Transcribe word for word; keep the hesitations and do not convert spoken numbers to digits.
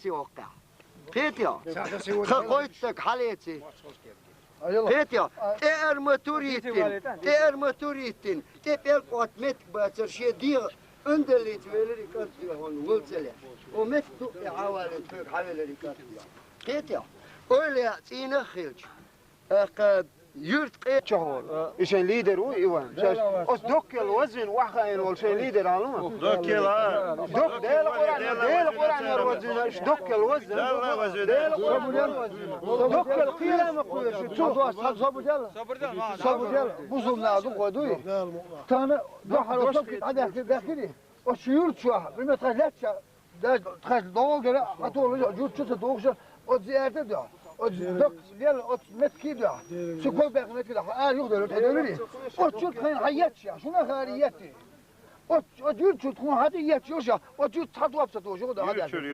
Ци оккха. Кхетий? Тха кхойтта стаг хьалеци. Кхетий? ТӀеар ма тур йиттина, тӀеар ма тур йиттина, тӀе пӀелг отта меттиг бацар шен дегӀ андаллица велари кӀант хьона валцале. О меттиг дукъ тӀе Ӏавалин тхоьга хьавелари кӀант. Кхетий? Ойла яа цӀийнах хилча. Аккха юрт къе чохвол. И шайн лидер ву, Иван. Шаьш, оцу доккел ваззина вахаийна волу шайн лидер алума. Доккел, а? Док-, Дела Къуръан, Дела Къуръан яр ваззина, иш доккел ваззина. Дела ваззина. Дела Къуръан яр ваззина. Доккел кхийрама кхуьйшу, цу. Собу дела. Собу дела. Бусулба нах ду кхой дуй. Тана дохьара сабки хьадахкир, дахкири. Оцу юрт чохь, пример, тхаьш лаьттача, да, тхаьш долгара, хьан толу жа, жуьрт чу ца тухуша, оцу зиярта дуьхьа, оцу дак лела, оцу метки дуьхьа, цу ког баьхна метки дуьхьа, хьан ара юхадевлла, тхо девлли? Оцу чуьра тхайна хьан етташ, шуна хари етти? Оцу, оцу юьрта чуьра тхуна хьан тӀе етташ йолуша, оцу юьрта цхьа топ ца тухуш, юха да хьан даьлла.